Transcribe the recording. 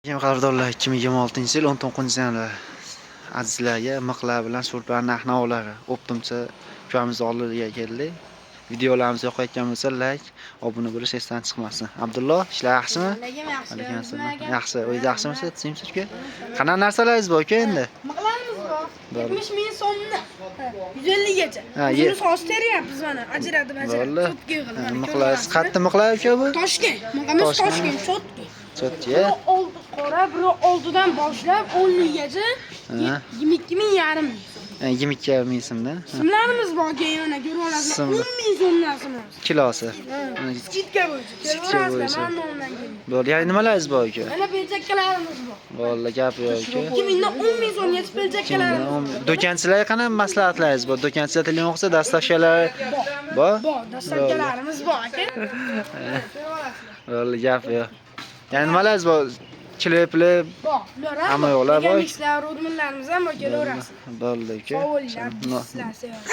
Qadrdonlar, 2026-yil 19-yanvar. Azizlarga miqlar bilan sho'rpa narx-navolar оптом cha ukamiz oldiga keldik. Videolarimiz yoqayotgan bo'lsa, like, obuna bo'lish esdan chiqmasin. Abdullo, ishlar yaxshimi? Alaykum, yaxshi. Alaykum assalom. Aka. Yaxshi, o'zingiz yaxshimisiz? Tinchmisiz, uka? Qanaqa narsalaringiz bor, uka, endi? Miqlarimiz bor. Bor. 70 ming so'mdan 150 gacha. Ha, Uzuni soch teryapmiz mana. Ajratib ajratib. Bo'ldi. Cho'tki qilib. Ha, Mana Miqlar, ko'ryapsizmi? qayerda miqlar, uka, bu? Toshkent. Miqamiz Toshkent. Toshkent, cho'tki. Cho'tki. Biri oldi qora, biri oldidan boshlab 10 gacha Ha. 22 ming yarim ming so'm. 22 ming so'mdan. Ha, Simlarimiz bor, keyin mana ko'rib olasizlar. Simlar. 10 ming so'mdan simlarimiz. Kilosi. Ha, скидка bo'yicha. Скидка Kelaverasizlar, bo'yicha. mana nomidan keling. Bo'ldi. Ya'ni nimalaringiz bor, uka? Mana belchakkalarimiz bor. Bo'ldi, gap yo'q, uka. 2 mingdan 10 ming so'mgacha belchakkalarimiz bor. Do'konchilarga qanaqa maslahatlaringiz bor? Do'konchilar telefon qilsa, доставка lar bor? Bor, доставка larimiz bor, aka. Bo'ldi, gap yo'q. Ya'ni nimalaringiz bor? Kliplar Bor, ular ham Hamma bor. yo'qlar bor. Megamixlar, rodmanlarimiz ham bor, kelaverasiz. Bo'ldi, uka. Sog' bo'linglar, No. sizlar sevamiz.